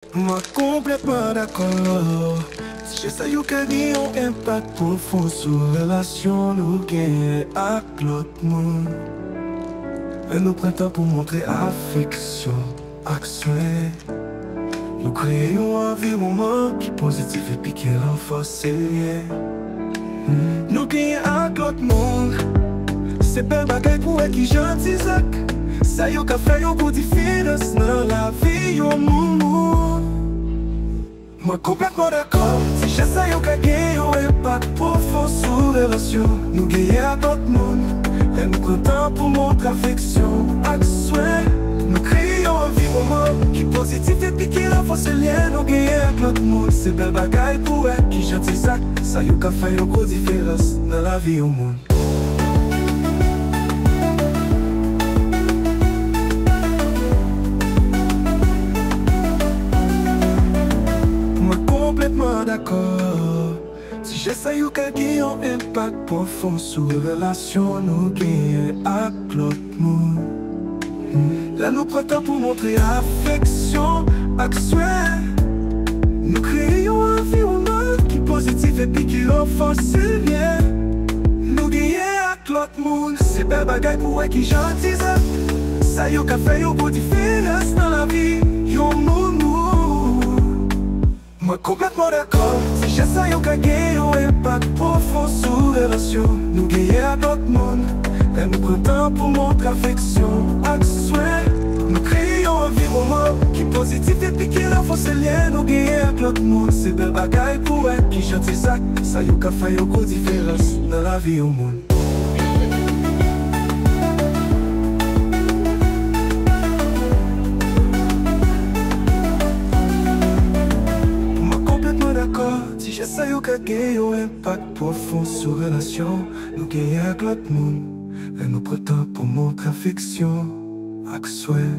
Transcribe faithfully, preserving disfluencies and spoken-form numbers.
Mwen konplètman dakò. Ti jès sa yo ka gen yon enpak pwofon sou relasyon nou genyen ak lòt moun. Lè nou pran tan pou montre afeksyon ak swen, nou kreye yon anviwònman ki pozitif epi ki ranfòse lyen nou genyen ak lòt moun. Se bèl bagay pou wè kijan ti zak sa yo ka fè yon gwo diferans nan lavi yon moun. Mwen konplètman dakò. Ti jès sa yo ka gen yon enpak pwofon sou relasyon nou genyen ak lòt moun. Lè nou pran tan pou montre afeksyon ak swen, nou kreye yon anviwònman ki pozitif epi ki ranfòse lyen nou genyen ak lòt moun. Se bèl bagay pou wè kijan ti zak sa yo ka fè yon gwo diferans nan lavi yon moun. Mwen konplètman dakò. Ti jès sa yo ka gen yon enpak pwofon sou relasyon nou genyen ak lòt moun. Lè nou pran tan pou montre afeksyon ak swen, nou kreye yon anviwònman ki pozitif epi ki ranfòse lyen nou genyen ak lòt moun. Se bèl bagay pou wè kijan ti zak sa yo ka fè yon gwo diferans nan lavi yon moun. Mwen konplètman dakò. Ti jès sa yo ka gen yon enpak pwofon sou relasyon nou genyen ak lòt moun. Lè nou pran tan pou montre afeksyon ak swen, nou kreye yon anviwònman ki pozitif epi ki ranfòse lyen nou genyen ak lòt moun. Se bèl bagay pou wè kijan ti zak sa yo ka fè yon gwo diferans nan lavi yon moun. Mwen konplètman dakò. Ti jès sa yo ka gen yon enpak pwofon sou relasyon nou genyen ak lòt moun. Lè nou pran tan pou montre afeksyon ak swen,